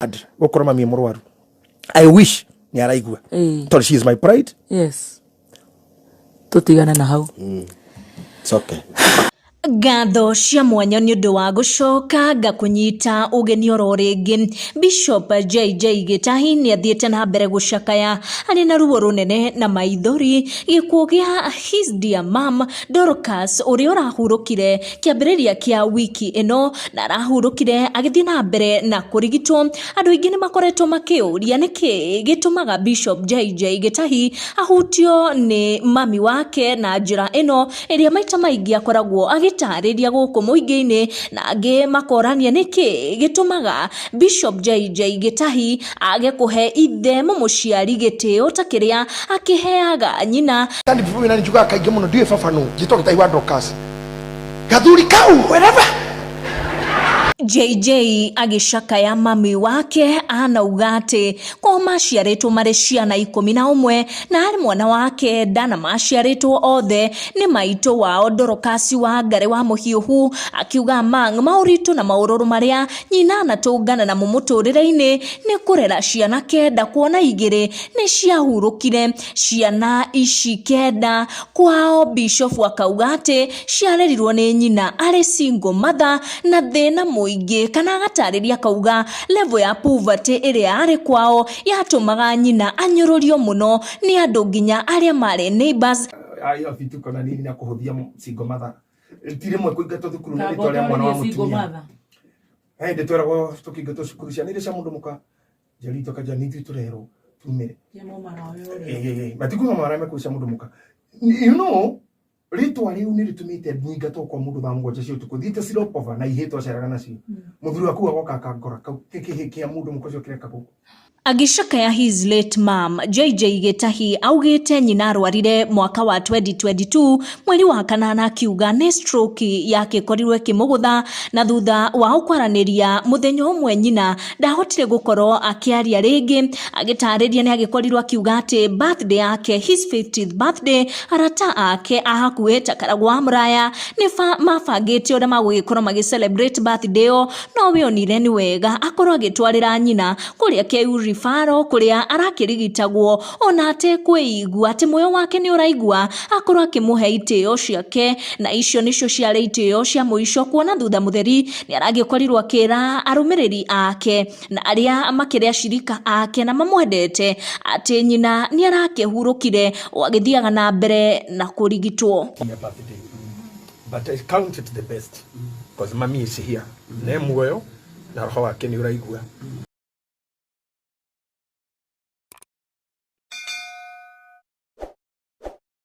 Gũkorwo mami e mũrwaru, I wish nĩ araigua, tondũ she is my pride. Yes, tũtigane na hau. It's okay. Ngatho cia mwanya nĩ ũndũ wa gũcoka ngakũnyita ũgeni oro rĩngĩ. Bishop JJ Gĩtahi nĩ athiĩte na mbere gũcakaya arĩ na ruo rũnene na maithori gĩkuũ gĩa his dear mom Dorcas, ũrĩa ũrahurũkire kĩambĩrĩria kĩa wiki ĩno, na arahurũkire agĩthiĩ na mbere na kũrigitwo. Andũ aingĩ nĩ makoretwo makĩũria nĩkĩ gĩtũmaga Bishop JJ Gĩtahi ahutio nĩ mami wake na njĩra ĩno ĩrĩa maita maingĩ akoragwo agĩtarĩria gũkũ mũingĩ-inĩ, na angĩ makorania nĩkĩ gĩtũmaga Bishop JJ Gĩtahi age kũhe ithe mũmũciari gĩtĩo ta kĩrĩa akĩheaga nyina. Kandi before na njugaga kaingĩ mũno, ndiũĩ baba nũ, njĩtwo Gĩtahi wa Dorcas, gathuri kau wherever. JJ agĩcakaya mami wake anauga atĩ kwao maciarĩtwo marĩ ciana 11, na arĩ mwana wa kenda, na maciarĩtwo othe nĩ maitũ wao Dorokasi wa Ngarĩ wa Mũhiũhu. Akiuga mang maũritũ na maũrũrũ marĩa nyina anatũngana namo mũtũrĩre-inĩ nĩ kũrera ciana kenda, kuona igĩrĩ nĩ ciahurũkire. Ciana ici kenda kwao, Bishop akauga atĩ ciarerirwo nĩ nyina arĩ single mother na thĩna mũingĩ, kana agatarĩria akauga level ya poverty ĩrĩa yarĩ kwao yatũmaga nyina anyũrũrio mũno nĩ andũ, nginya arĩa marĩ neighbors. Ayo vituko na nini na kũhũthia single mother, ti rĩmwe kũingatwo thukuru nĩ rĩtwa rĩa mwana wa mũtumia. Hĩndĩ tweragwo tũkĩingatwo cukuru, ciana iria cia mũndũ mũka njerito kanja nĩ ithuĩ tũrerwo tumĩre matikuga mara mekũ cia mũndũ mũka. Rĩtwa rĩu nĩ rĩtũmĩte nyingatwo kwa mũndũ thaa 7 cia ũtukũ, thiĩte Silopova na ihĩ twaceraga nacio, mũthuri waku agoka akangora kau kĩhĩ kĩa mũndũ mũka ũcio kĩreka gũkũ. Agĩcakaya his late mom, JJ Gĩtahi augĩte nyina arwarire mwaka wa 2022 mweri wa kanana, akiuga nĩ stroke yakĩkorirwo ĩkĩmũgũtha, na thutha wao kwaranĩria mũthenya ũmwe nyina ndahotire gũkorwo akĩaria rĩngĩ. Agĩtarĩria nĩ agĩkorirwo akiuga atĩ birthday yake, his 50th birthday, arata ake a hakuhĩ ta Karagũ wa Mũraya nĩ mabangĩte ũrĩa magũgĩkorwo magĩ celebrate birthday ĩyo, no we onire nĩ wega akorwo agĩtwarĩra nyina kũrĩa KU Referral kũrĩa arakĩrigitagwo, ona atekwĩigua atĩ muoyo wake nĩ ũraigua, akorwo akĩmũhe itĩo ciake, na icio nĩcio ciarĩ itĩo cia mũico, kuona thutha mũtheri nĩ aragĩkorirwo akĩra arũmĩrĩri ake na arĩa makĩrĩ acirika ake na mamwendete atĩ nyina nĩ arakĩhurũkire o agĩthiaga na mbere na kũrigitwo. My birthday. But I count it the best because mommy is here. Ne muoyo na roho wake nĩ ũraigua.